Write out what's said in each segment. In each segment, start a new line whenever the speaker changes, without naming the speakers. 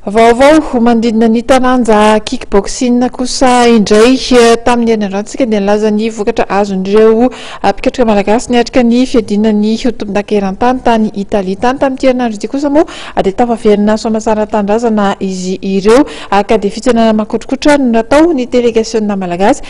Vaovao manodidina ny taranja kick boxing kosa indray tamin'ny herinandro antsika dia nilaza ny vokatra azon'ireo mpikatroka malagasy niatrika ny fiadiana ny ho tompondaka eran-tany tany Italie tany. Tamin'ity herinandro ity kosa moa dia tafaverina soamatsara tanindrazana izy ireo ka dia fitsenana makotrokotra no natao ny delegasiona malagasy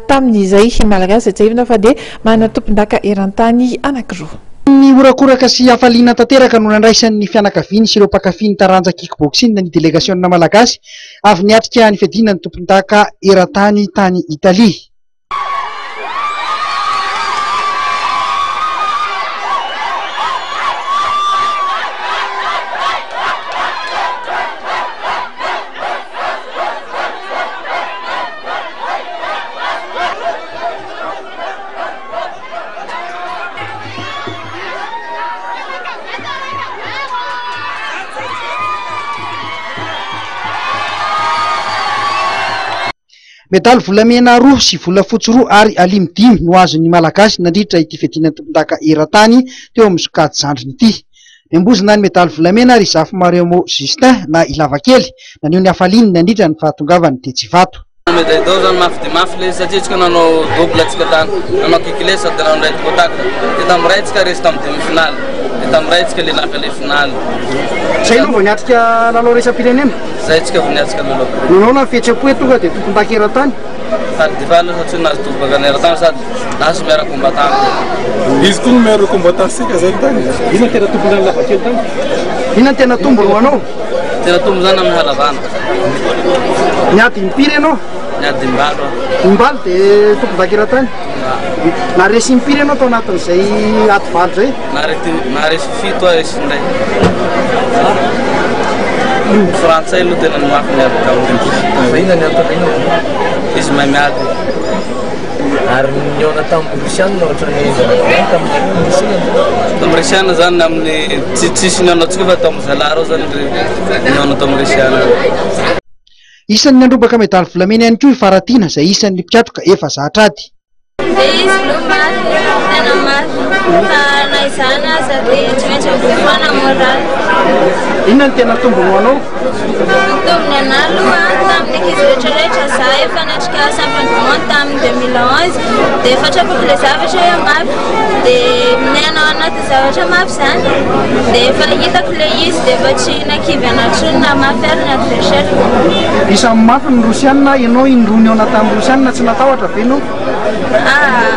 tamin'izay. Malagasy izay tsiahivina fa dia manana tompondaka eran-tany anankiroa.
Ny horakoraka sy hafaliana tanteraka no nandraisan'ny fianakaviany sy ireo mpankafy ny taranja kick-boxing ny delegasiona malagasy avy niatrika ny fiadiana ny tompondaka eran-tany tany Italia. Medaly volamena roa sy volafotsy roa ary alimo dimy no azon'ny Malagasy nandritra ity fiadiana ny tompondaka eran-tany teo amin'ny sokajy zandriny ity. Niambozona ny medaly volamena ary i Zafimaremo Justin na i Lavakely naneho ny hafaliany nandritra ny fahatongavany tetsy Ivato.
Médaille d'or zany mafy dia mafy le izy satria tsika nanao double tsika tany, nanao kikile sady nanao red contact, de tamin'ny ray tsika resy tamin'ny demi finale, de tamin'ny ray tsika le naka le finale.
Zay aloha vao niatrika lalao iraisam-pirenena?
Zay tsika vao niatrika lalao.
Nanao na fihetseham-po hoe tonga dia tompon-daka eran-tany?
Faly dia faly aho satria nahazo tompon-daka eran-tany sady nahazo meilleur combattant.
Izy koa no meilleur combattant sika zay tany.
Inona no tena tombony an'i Lavakely tany? Inona no tena tombony ho anao?
Tena tombony zany amin'ny halavana.
Niady impiry ianao?
Niady imbalo aho.
Imbalo dia tompondaka eran-tany? Naharesy impiry ianao tao anatin'izay ady valo izay?
Naharesy fito aho, resy indray. Frantsay aloha tena mafy niady taminy.
Fa inona ny antony inona?
Izy mahay miady.
Ary nihaona tamin'ny Rosiana ohatran'ny tamin'ny Rosiana.
Tamin'ny Rosiana zany amin'ny tsy tsisy nihaona antsika fa tamin'ny zalahy reo zany ry nihaona tamin'ny Rosiana.
Isan'ny nandrombaka medaly volamena ihany koa i Faratiana izay isan'ny mpikatroka efa zatra ady.
Dia izy aloha mafy, tena mafy, fa na izany aza dia tsy maintsy mivoy foana moral.
Inona no tena tombony ho anao?
Ny tombony anah aloha tamin'ny ankizy rehetra rehetra za efa natrika champion du monde tamin'ny 2011 dia efa trapako ilay zavatra hoe mafy dia miaina ao anatin'ny zavatra mafy izany dia efa hitako ilay izy dia efa tsy nakivy anah intsony na mafy ary ny adversaire.
Isan'ny mafy ny Rosiana, ianao indroa nihaona tamin'ny Rosiana, tsy natahotra ve ianao?
Ah,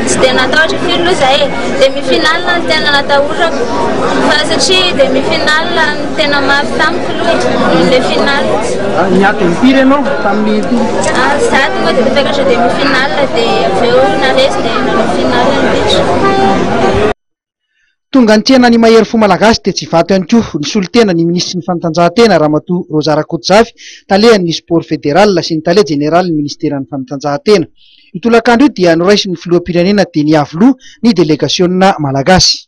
tsy dia natahotra firy aloha izahay e, demi finale no tena natahorako fa satria demi finale no tena mafy tamiko aloha e, noho ilay finale.
Niady impiry ianao tamin'ny tour?
Ah, za tonga dia tafakatra demi finale dia avy eo naresy dia nanao finale ny rehetra.
Tonga nitsena ny mahery fo malagasy tetsy Ivato ihany koa ny solontena ny minisitry ny fanatanjahantena Ramatoa Rosa Rakotozafy, talehan'ny Sport Fédéral sy ny tale jeneralin'ny minisiteran'ny fanatanjahantena. Io tolakandro io dia noraisin'ny filoham-pirenena teny Iavoloha ny delegasiona malagasy.